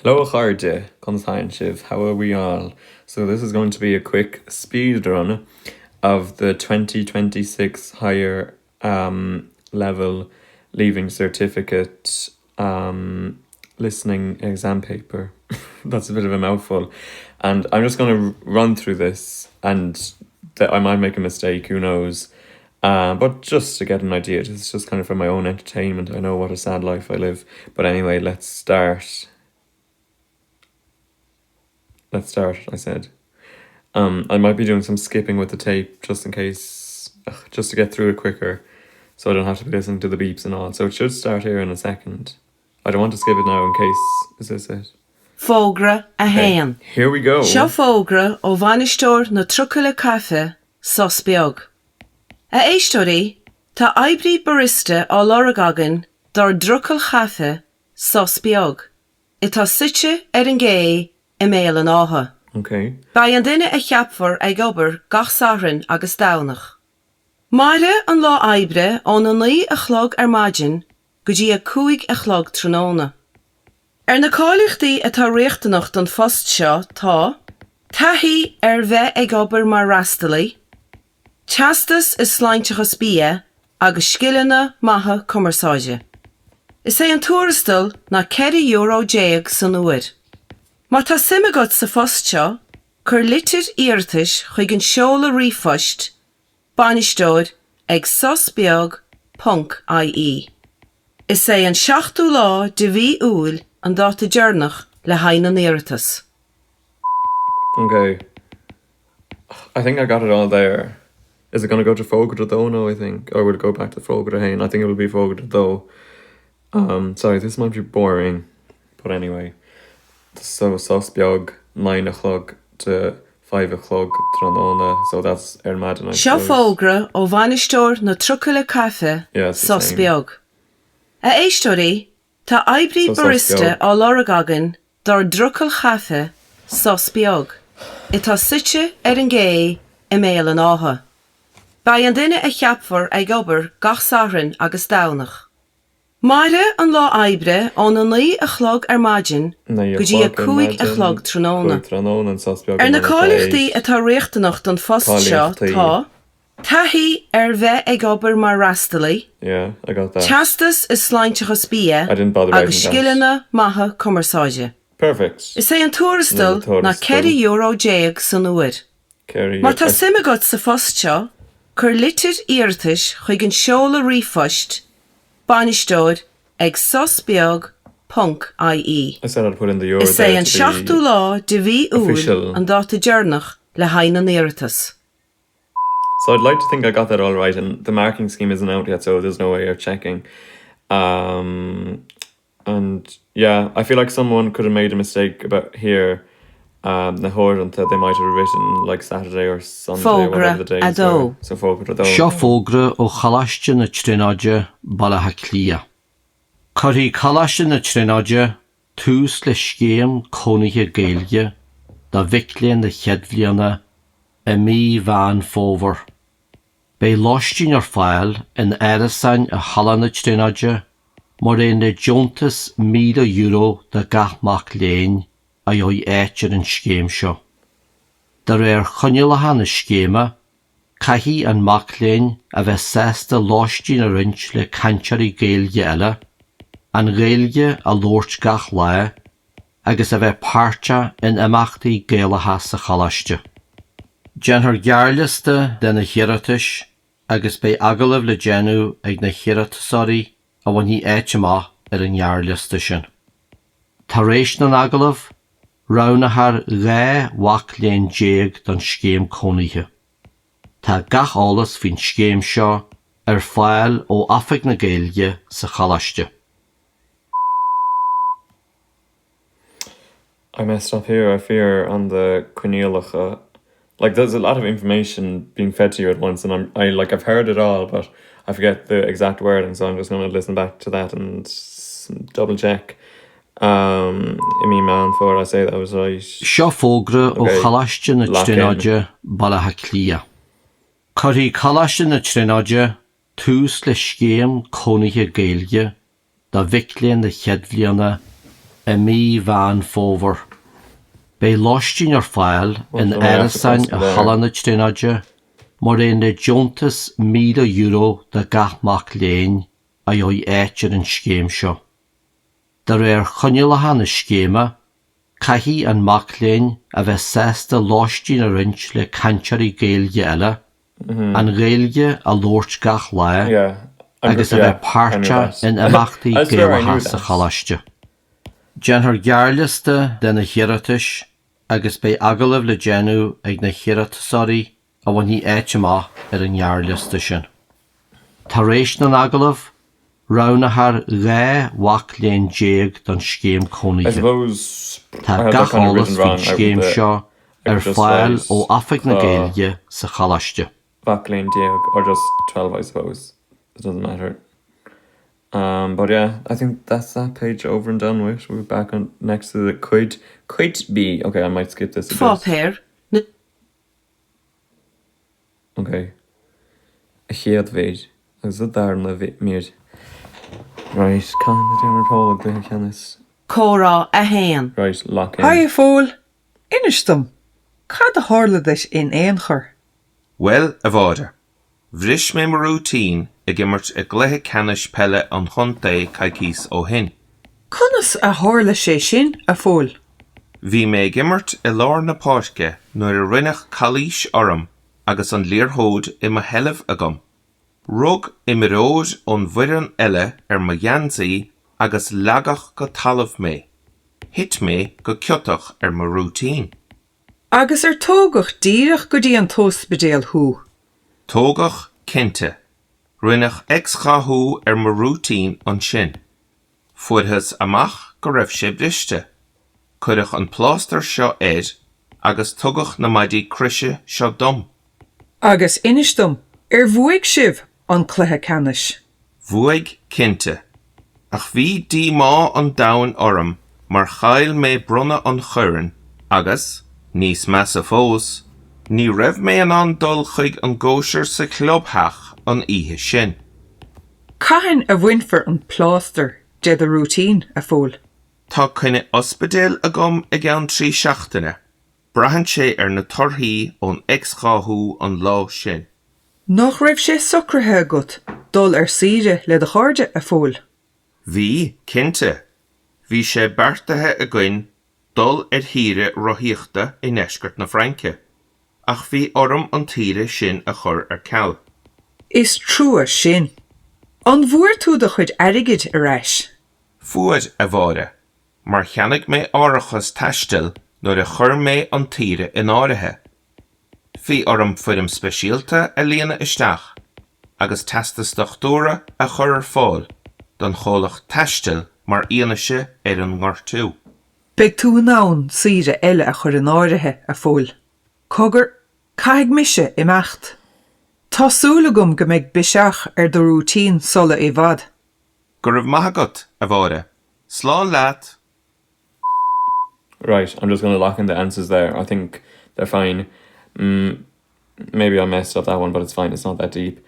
Hello a chairde, conas tánn sibh? How are we all? So this is going to be a quick speed run of the 2026 higher um, level leaving certificate um, listening exam paper. That's a bit of a mouthful. And I'm just going to run through this and th I might make a mistake, who knows. Uh, but just to get an idea, it's just kind of for my own entertainment. I know what a sad life I live. But anyway, let's start. Let's start, I said. Um, I might be doing some skipping with the tape just in case, ugh, just to get through it quicker so I don't have to be listening to the beeps and all. So it should start here in a second. I don't want to skip it now in case, is this it? Fógra 1. Here we go. Seo fógra ó bhainisteoir na Trucaile Caife, Sos Beag. A éisteoirí, tá oibrí barista á lorg againn dár dtrucail chaife, Sos Beag, atá suite ar an gcé i mBéal an Átha. Okay. Beidh an duine a cheapfar ag obair gach Satharn agus Domhnach. Mairfidh an lá oibre óna 9 a chlog ar maidin go dtí a 5 a chlog tráthnóna. Ar na cáilíochtaí atá riachtanach don phost seo tá, taithí ar bheith ag obair mar fhreastalaí, teastas i sláinteachas bia agus scileanna maithe cumarsáide. Is é an tuarastal ná €14 euro san uair. Má tá suim agat sa phost seo, cuir litir iarratais chuig an seoladh ríomhphoist bainisteoir ag sosbeag ponc ie. Is é an seachtú lá de mhí Iúil an dáta deireanach le haghaidh na n-iarratas. Ok. I think I got it all there. Is it gonna go to fógra dó now I think? Or will it go back to fógra haon? I think it will be fógra dó. Um, sorry, this might be boring, but anyway. So sos beag, 9 a chlog to 5 a chlog tráthnóna, so that's ar maidin I Seo suppose. fógra ó bhainisteoir na Trucaile Caife, Yeah, it's the Sos same. Beag. A éisteoirí, tá oibrí So sos barista beag. á lorg againn dár dtrucail chaife, Sos Beag, atá suite ar an gcé i mBéal an Átha. Beidh an duine a cheapfar ag obair gach Satharn agus Domhnach. Mairfidh an lá oibre óna 9 a chlog ar maidin 9 a go dtí chlog ar 5 a maidin, chlog tráthnóna. 5 tráthnóna an sos beag Ar i na mbun a cáilíochtaí pléis. atá riachtanach don phost seo Cáilíochtaí. tá, taithí ar bheith ag obair mar fhreastalaí, Yeah, I got that. teastas i sláinteachas bia I didn't bother agus writing that. scileanna maithe cumarsáide. Perfect. Is é an Nó tuarastal ná tuarastal. €14 euro san uair. 4 Má tá suim agat sa phost seo, cuir litir iarratais chuig an seoladh ríomhphoist bainisteoir ag sosbeag ponc ie. I said I'd put in the euro Is é there an to be seachtú lá de mhí Iúil official. an dáta deireanach le haghaidh na n-iarratas. So I'd like to think I got that all right and the marking scheme isn't out yet so there's no way of checking. Um, And yeah, I feel like someone could have made a mistake about here um, na huaireanta they might have written like Saturday or Sunday, whatever Fógra the days were. 2. So fógra 2. Seo fógra ó Choláiste na Tríonóide, Baile Átha Cliath. Cuirfidh Coláiste na Tríonóide tús le scéim cónaithe Gaeilge do mhic léinn na chéad bhliana i mí Mheán Fómhair. Beidh lóistín ar fáil in árasáin i Halla na Tríonóide mar aon le deontas €1,000 do gach mac léinn a gheobhaidh áit ar an scéim seo. De réir choinníollacha na scéime, caithfidh an mac léinn a bheith sásta lóistín a roinnt le cainteoirí Gaeilge eile, an Ghaeilge a labhairt gach lá agus a bheith páirteach in imeachtaí Gaelacha sa choláiste. Déanfar gearrliosta de na hiarratais agus beidh agallaimh le déanamh ag na hiarratasóirí a bhainfidh áit amach ar an ngearrliosta sin. Tar éis na n-agallamh, roghnófar 12 mhac léinn don scéim cónaithe. Tá gach eolas faoin scéim seo ar fáil ó Oifig na Gaeilge sa Choláiste. I messed up here, I fear, on the coinníollacha. Like there's a lot of information being fed to you at once and I'm I like I've heard it all but I forget the exact wording so I'm just gonna listen back to that and double check. Um, I mí Meán Fómhair I say that was right. Seo fógra ó Okay, Choláiste na lock in. Tríonóide, Baile Átha Cliath. Cuirfidh Coláiste na Tríonóide tús le scéim cónaithe Gaeilge do mhic léinn na chéad bhliana. i mí Mheán Fómhair. Beidh lóistín ar fáil in árasáin i Halla na Tríonóide mar aon le deontas €1,000 do gach mac léinn a gheobhaidh áit ar an scéim seo. De réir choinníollacha na scéime, caithfidh an mac léinn a bheith sásta lóistín a roinnt le cainteoirí Gaeilge eile, an Ghaeilge a labhairt gach lá agus a bheith páirteach in imeachtaí Gaelacha sa choláiste. Déanfar gearrliosta de na hiarratais agus beidh agallaimh le déanamh ag na hiarratasóirí a bhainfidh áit amach ar an ngearrliosta sin. Tar éis na n-agallamh, roghnófar 12 mhac léinn don scéim cónaithe. Tá gach eolas faoin scéim seo ar fáil ó Oifig na Gaeilge sa Choláiste. Mhac léinn déag, or just 12 I suppose, it doesn't matter. Um, but yeah, I think that's that page over and done with. We're back on next to the Cuid, Cuid B. Okay, I might skip this a bit. Pháipéar na. Okay. A chéad mhír agus a darna mír. Right, cathain a d'imir Pól i gcluiche ceannais? Comhrá 1. Right, lock in. Haigh a Phóil, inis dom, cad a tharla duit in aon chor? Bhuel, a Mháire, Bhris mé mo rúitín ag imirt i gcluiche ceannais peile an chontae coicíos ó shin. Conas a tharla sé sin, a Phóil? Bhí mé ag imirt i lár na páirce nuair a rinneadh calaois orm agus an liathróid i mo sheilbh agam. Rug imreoir ón bhfoireann eile ar mo gheansaí agus leagadh go talamh mé. Thit mé go ciotach ar mo rúitín. Agus ar tógadh díreach go dtí an t-ospidéal thú? Tógadh, cinnte. Rinneadh x-ghathú ar mo rúitín ansin. Fuarthas amach go raibh sé briste. Cuireadh an plástar seo air agus tugadh na maidí croise seo dom. Agus inis dom, ar bhuaigh sibh an cluiche ceannais? Bhuaigh, cinnte. Ach bhí díomá an domhain orm mar chaill mé bronnadh an choirn agus, níos measa fós, ní raibh mé in ann dul chuig an gcóisir sa chlubtheach an oíche sin. Cathain a bhainfear an plástar de do rúitín, a Phóil? Tá coinne ospidéil agam i gceann 3 seachtaine. Braitheann sé ar na torthaí ón x-ghathú an lá sin. Nach raibh sé socraithe agat dul ar saoire le do chairde, a Phóil? Bhí, cinnte. Bhí sé beartaithe againn dul ar shaoire rothaíochta i ndeisceart na Fraince, ach bhí orm an tsaoire sin a chur ar ceal. Is trua sin. An bhfuair tú do chuid airgid ar ais? Fuair, a Mháire, mar cheannaigh mé árachas taistil nuair a chuir mé an tsaoire in áirithe. Bhí orm foirm speisialta a líonadh isteach agus teastas dochtúra a chur ar fáil don chomhlacht taistil mar fhianaise ar an ngortú. Beidh tú in ann saoire eile a chur in áirithe, a Phóil. Cogar, caithfidh mise imeacht. Tá súil agam go mbeidh biseach ar do rúitín sula i bhfad. Go raibh maith agat, a Mháire. Slán leat! Right, I'm just gonna lock in the answers there. I think they're fine. Mm, maybe I messed up that one, but it's fine. It's not that deep.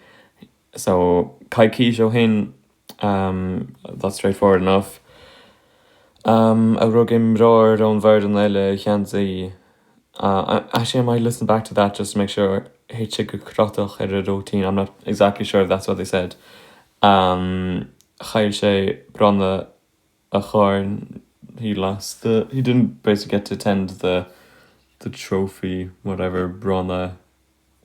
So, coicís ó shin, um, that's straightforward enough. Um, a rug imreoir ón bhfoireann eile a gheansaí. Uh, actually, I might listen back to that just to make sure thit sé go crotach ar a rúitín. I'm not exactly sure if that's what they said. Um, chaill sé bronnadh an choirn he lost the he didn't basically get to attend the the trophy whatever bronnadh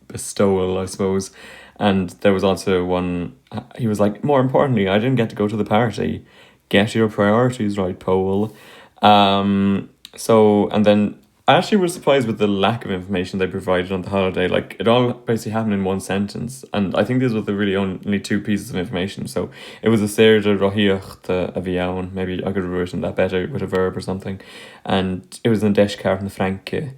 bestowal I suppose and there was also one he was like more importantly I didn't get to go to the party get your priorities right Pól um so and then I actually was surprised with the lack of information they provided on the holiday. Like it all basically happened in one sentence, and I think these were the really only two pieces of information. So it was a saoire rothaíochta a bhí ann. Maybe I could have written that better with a verb or something. And it was in deisceart na Fraince.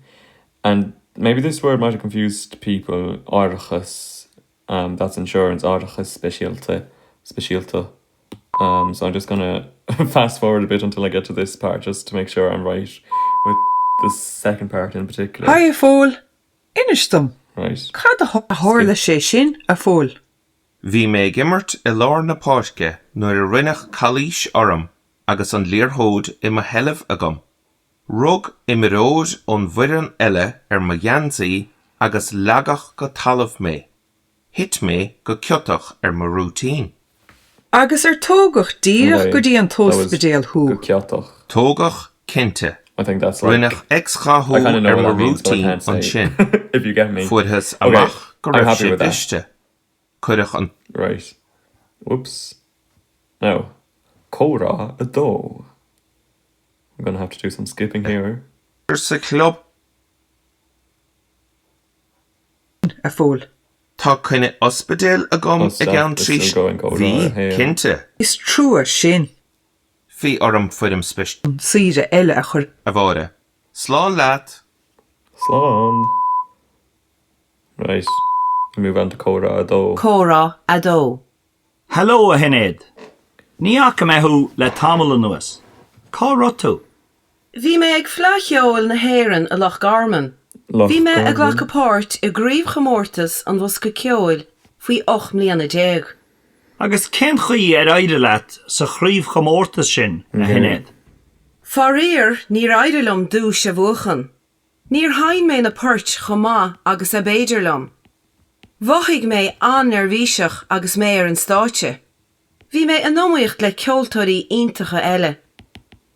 And maybe this word might have confused people, árachas, um, that's insurance, árachas speisialta, speisialta. Um, so I'm just gonna fast forward a bit until I get to this part just to make sure I'm right with the second part in particular. Haigh a Phóil, inis dom, Right. cad a tharla sé sin, a Phóil? Bhí mé ag imirt i lár na páirce nuair a rinneadh calaois orm. agus an liathróid i mo sheilbh agam. Rug imreoir ón bhfoireann eile ar mo gheansaí agus leagadh go talamh mé. Thit mé go ciotach ar mo rúitín. Agus ar tógadh díreach go dtí an t-ospidéal thú? Go ciotach. Tógadh, cinnte. Rinneadh X-ghathú ar mo rúitín ansin. Fuarthas amach go raibh sé briste. Cuireadh an. Right. Whoops. Now, comhrá 2. I'm gonna have to do some skipping here. Sa chlub. A Phóil. Tá coinne ospidéil agam i gceann trí Bhí, cinnte. Is trua sin. Bhí orm foirm speis. saoire eile a chur. A Mháire. Slán leat! Slán! Right, we move on to comhrá 2. Comhrá 2. Hello, a Shinéad. Ní fhaca mé thú le tamall anuas. Cá raibh tú? Bhí mé ag Fleadh Cheoil na hÉireann i Loch Garman. Loch Bhí mé ag Garman. glacadh páirt i gcraobhchomórtas an Bhosca Ceoil faoi 18 mbliana. Agus cén chaoi ar éirigh leat sa chraobhchomórtas sin, a Shinéad? Faraor, níor éirigh liom duais a bhuachan. Níor sheinn mé na poirt chomh maith agus ab fhéidir liom. Mhothaigh mé an-neirbhíseach agus mé ar an stáitse. Bhí mé in iomaíocht le ceoltóirí iontacha eile.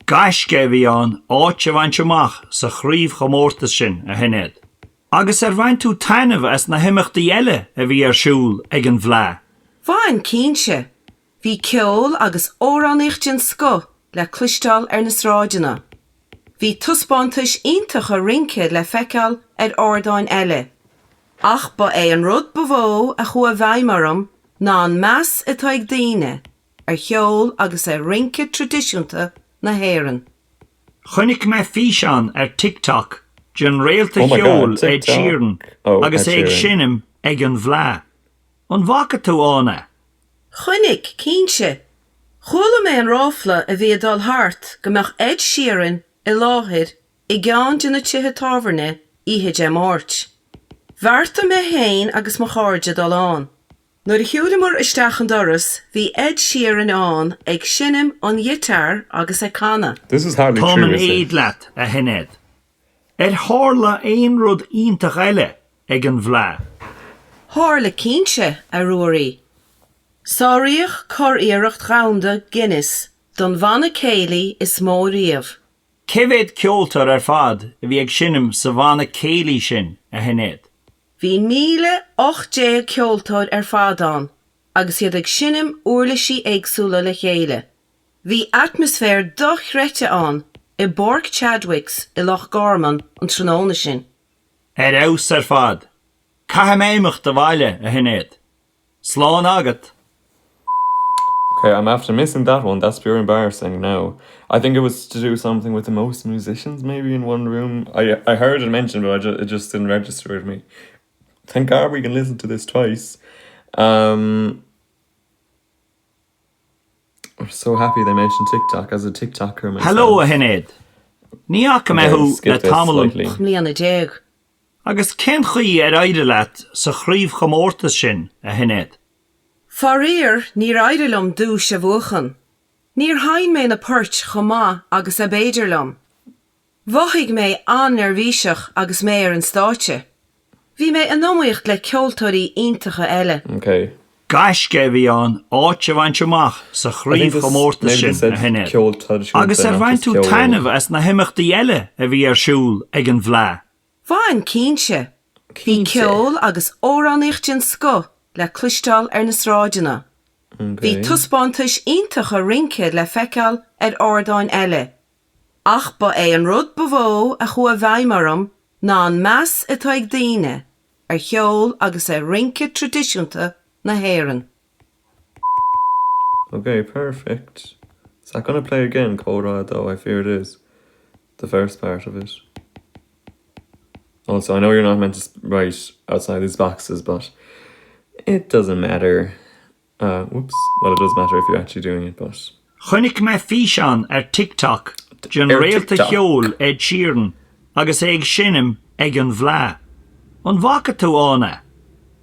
Gaisce a bhí ann áit a bhaint amach sa chraobhchomórtas sin, a Shinéad. Agus ar bhain tú taitneamh as na himeachtaí eile a bhí ar siúl ag an bhFleadh? Bhain, cinnte. Bhí ceol agus amhránaíocht den scoth le cloisteáil ar na sráideanna. Bhí taispeántais iontacha rince le feiceáil ar ardáin eile. Ach ba é an rud ba mhó a chuaigh i bhfeidhm orm ná an meas atá ag daoine ar cheol agus ar rince traidisiúnta na hÉireann. Chonaic mé físeán ar TikTok den réalta Oh my cheoil God, Ed TikTok. Sheeran Oh, agus Ed é ag Sheeran. seinm ag an bhFleadh. An bhfaca tú ann é? Chonaic, cinnte. Chuala mé an ráfla a bhí ag dul thart go mbeadh Ed Sheeran i láthair i gceann de na tithe tábhairne oíche Dé Máirt. Bheartaigh mé féin agus mo chairde dul ann. Nuair a shiúileamar isteach an doras bhí Ed Sheeran ann ag seinm an ghiotáir agus ag canadh. This is hardly Táim true, in is it? éad leat, a Shinéad. Ar tharla aon rud iontach eile ag an bhFleadh? Tharla cinnte, a Ruairí. Sáraíodh curiarracht dhomhanda Guinness don bhanna céilí is mó riamh. Cé mhéad ceoltóir ar fad a bhí ag seinm sa bhanna céilí sin, a Shinéad? Bhí 1,018 ceoltóir ar fad ann agus iad ag seinm uirlisí éagsúla le chéile. Bhí atmaisféar dochreidte ann i bPáirc Chadwicks i Loch Garman an tráthnóna sin. Ar fheabhas ar fad! Caithfidh mé imeacht abhaile, a Shinéad. Slán agat! Okay, I'm after missing that one. That's pure embarrassing now. I think it was to do something with the most musicians maybe in one room. I I heard it mentioned, but I ju it just didn't register with me. Thank God we can listen to this twice. Um, I'm so happy they mentioned TikTok as a TikToker Hello, a myself. Shinéad. Ní fhaca mé Okay, thú le skip this tamall slightly. mbliana. Agus cén chaoi ar éirigh leat sa chraobhchomórtas sin, a Shinéad? Faraor, níor éirigh liom duais a bhuachan. Níor sheinn mé na poirt chomh maith agus ab fhéidir liom. Mhothaigh mé an-neirbhíseach agus mé ar an stáitse. Bhí mé in iomaíocht le ceoltóirí iontacha eile. Okay. Gaisce a bhí ann áit a bhaint amach sa I think this, chraobhchomórtas maybe they sin, said a Shinéad. ceol traidisiúnta, Agus ar not bhain just tú ceol. taitneamh as na himeachtaí eile a bhí ar siúl ag an bhFleadh? Bhain, cinnte. Bhí Cinnte. ceol agus amhránaíocht den scoth le cloisteáil ar na sráideanna. Bhí Okay. taispeántais iontacha rince le feiceáil ar ardáin eile. Ach ba é an rud ba mhó a chuaigh i bhfeidhm orm ná an meas atá ag daoine ar cheol agus ar rince traidisiúnta na hÉireann. Okay, perfect. Is that gonna play again, Comhrá 2? I fear it is. The first part of it. Also, I know you're not meant to write outside these boxes, but it doesn't matter. Uh, whoops. Well, it does matter if you're actually doing it, but... Chonaic mé físeán ar TikTok den Ar réalta TikTok. cheoil Ed Sheeran agus é ag seinm ag an bhFleadh. An bhfaca tú ann é?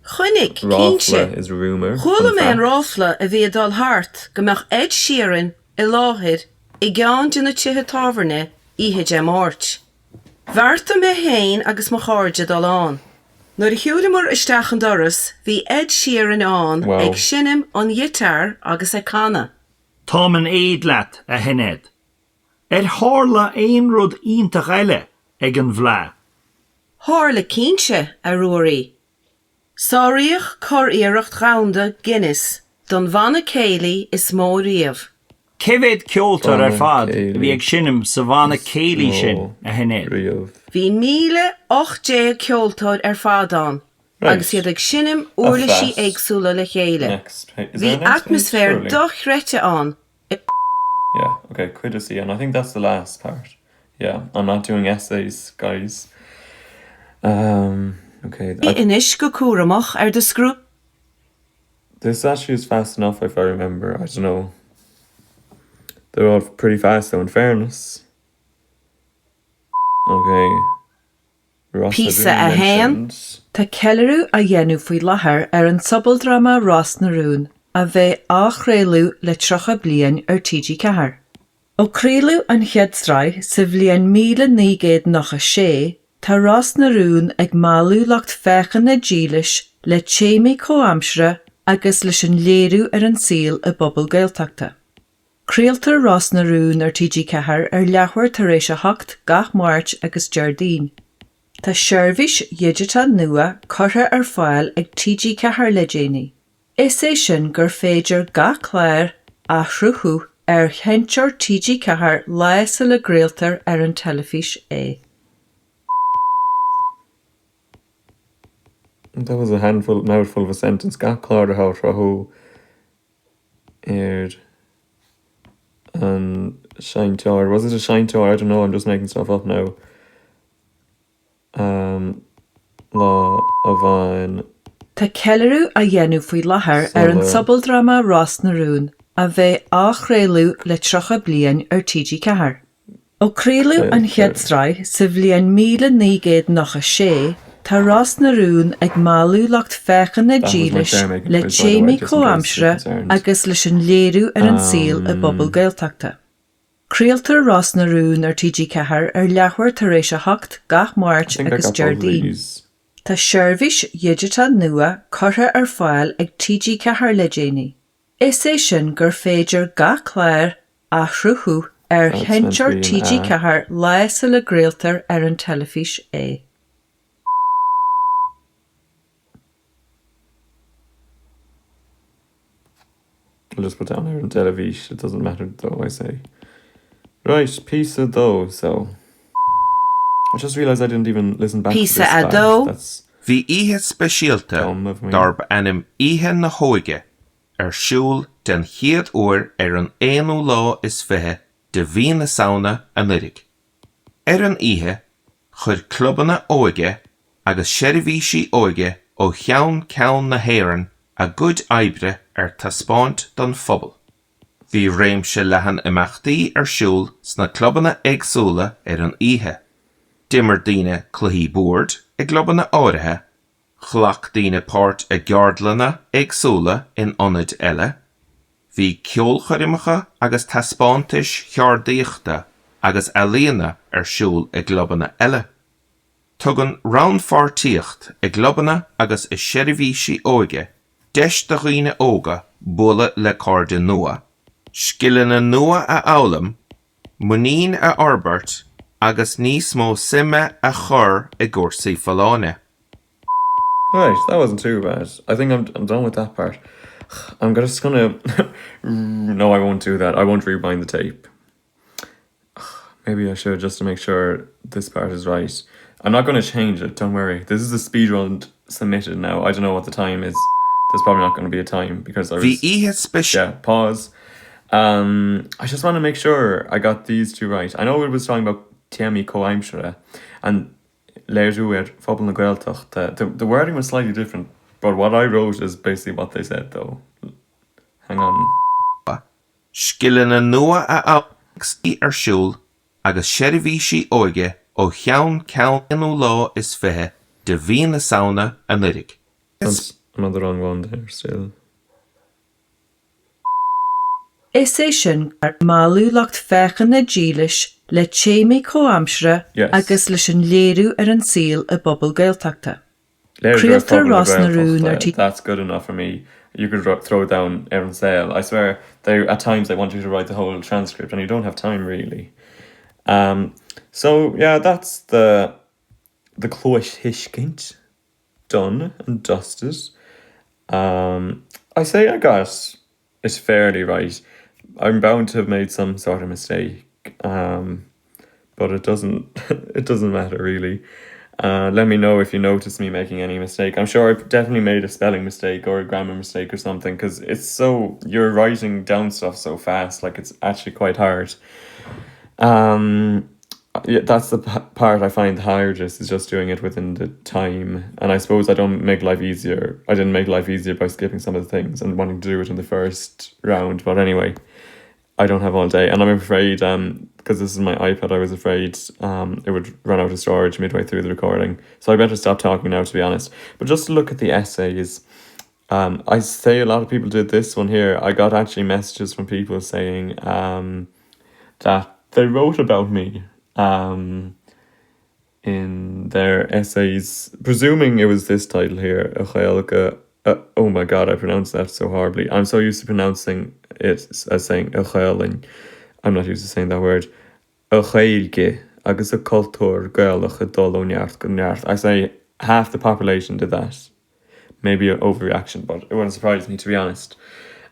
Chonaic, Ráfla cinnte. is rumour. Chuala Fun mé an fact. ráfla a bhí ag dul thart go mbeadh Ed Sheeran i láthair. i gceann de na tithe tábhairne oíche Dé Máirt. Bheartaigh mé féin agus mo chairde dul ann. Nuair a shiúileamar isteach an doras bhí Ed Sheeran ann ag seinm an ghiotáir agus ag canadh. Táim in éad leat, a Shinéad. Ar tharla aon rud iontach eile ag an bhFleadh? Tharla cinnte, a Ruairí. Sáraíodh curiarracht dhomhanda Guinness don bhanna céilí is mó riamh. Cé mhéad ceoltóir ar fad a bhí ag seinm sa bhanna céilí sin, a Shinéad? Bhí 1,018 ceoltóir ar fad ann agus iad ag seinm uirlisí éagsúla le chéile. Bhí atmaisféar dochreidte ann i. Yeah, okay, cuid a C, and I think that's the last part. Yeah, I'm not doing essays, guys. Um, okay. I... Anois go cúramach ar do scrúdú. This actually is fast enough if I remember, I don't know. They're all pretty fast though, in fairness. Okay. Píosa 1. Tá ceiliúradh á dhéanamh faoi láthair ar an sobaldráma Ros na Rún a bheidh á chraoladh le 30 bliain ar TG4. Ó craoladh an chéad sraith sa bhliain 1996, tá Ros na Rún ag mealladh lucht féachana dílis le téamaí comhaimseartha agus leis an léiriú ar an saol i bpobal Gaeltachta. Craoltar Ros na Rún ar TG4 ar leathuair tar éis a hocht gach Máirt agus Déardaoin. Tá seirbhís dhigiteach nua curtha ar fáil ag TG4 le déanaí, is é sin gur féidir gach clár a shruthú ar sheinnteoir TG4 lá sula gcraoltar ar an teilifís é. That was a handful, mouthful of a sentence, gach clár a shruthú ar an seinnteoir. Was it a seinnteoir? I don't know, I'm just making stuff up now. Um, lá amháin. Tá ceiliúradh á dhéanamh faoi láthair ar an sobaldráma Ros na Rún a bheidh á chraoladh le 30 bliain ar TG4. Ó craoladh an chéad sraith sa bhliain 1996, tá Ros na Rún ag mealladh lucht féachana dílis le téamaí comhaimseartha agus leis an léiriú ar an saol i bpobal Gaeltachta. Craoltar Ros na Rún ar TG4 ar leathuair tar éis a hocht gach Máirt agus Déardaoin. Tá seirbhís dhigiteach nua curtha ar fáil ag TG4 le déanaí. Is é sin gur féidir gach clár a shruthú ar sheinnteoir TG4 lá sula gcraoltar ar an teilifís é. I'll just put down ar an teilifís, it doesn't matter though, I say. Right, píosa dó, so. I just realised I didn't even listen back to this Píosa part, 2. that's Bhí oíche speisialta dumb of me. darb ainm Oíche na hÓige ar siúl den chéad uair ar an aonú lá is 20 de mhí na Samhna anuraidh. Ar an oíche, chuir clubanna óige agus seirbhísí óige ó cheann ceann na hÉireann a gcuid oibre ar taispeáint don phobal. Bhí réimse leathan imeachtaí ar siúl sna clubanna éagsúla ar an oíche. D'imir daoine cluichí boird i gclubanna áirithe, ghlac daoine páirt i gceardlanna éagsúla in ionaid eile, bhí ceolchoirmeacha agus taispeántais cheardaíochta agus ealaíona ar siúl i gclubanna eile. Tugann rannpháirtíocht i gclubanna agus i seirbhísí óige deis do dhaoine óga bualadh le cairde nua, scileanna nua a fhoghlaim, muinín a fhorbairt agus níos mó suime a chur i gcúrsaí folláine. Right, that wasn't too bad. I think I'm I'm done with that part. I'm just gonna no I won't do that. I won't rewind the tape. Maybe I should just to make sure this part is right. I'm not going to change it, don't worry. This is the speed run submitted now. I don't know what the time is. There's probably not going to be a time because I Bhí was oíche speisialta. yeah, pause. Um, I just want to make sure I got these two right. I know it was talking about téamaí comhaimseartha and léiriú ar phobal na Gaeltachta. The, the wording was slightly different, but what I wrote is basically what they said though. Hang on. scileanna nua a fhoghlaim ar siúl agus seirbhísí óige ó cheann ceann aonú lá is 20 de mhí na Samhna anuraidh. That's I'm on the wrong one there still. Is é sin gur mealladh lucht féachana dílis le téamaí comhaimseartha agus leis an léiriú ar an saol i bpobal Gaeltachta. Craoltar Ros na Rún ar That's good enough for me. You could throw down ar an saol. I swear, they at times they want you to write the whole transcript and you don't have time really. Um, so yeah, that's the the cluaisthuiscint done and dusted. Um, I say I got it fairly right. I'm bound to have made some sort of mistake, um, but it doesn't it doesn't matter really. Uh, let me know if you notice me making any mistake. I'm sure I've definitely made a spelling mistake or a grammar mistake or something because it's so you're writing down stuff so fast, like it's actually quite hard. Um, yeah, that's the part I find the hardest is just doing it within the time. And I suppose I don't make life easier. I didn't make life easier by skipping some of the things and wanting to do it in the first round. But anyway, I don't have all day, and I'm afraid um because this is my iPad, I was afraid um it would run out of storage midway through the recording. So I better stop talking now, to be honest. But just look at the essays. Um, I say a lot of people did this one here. I got actually messages from people saying um that they wrote about me um, in their essays, presuming it was this title here, An Ghaeilge. Uh, oh my god, I pronounced that so horribly. I'm so used to pronouncing it as saying An Ghaelainn. I'm not used to saying that word. An Ghaeilge agus an cultúr Gaelach ag dul ó neart go neart. I say half the population did that. Maybe an overreaction, but it wouldn't surprise me to be honest.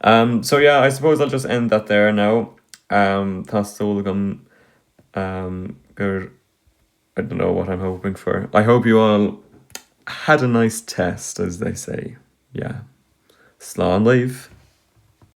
Um, so yeah, I suppose I'll just end that there now. Um, tá súil agam um, gur I don't know what I'm hoping for. I hope you all had a nice test, as they say. Yeah. Slán libh.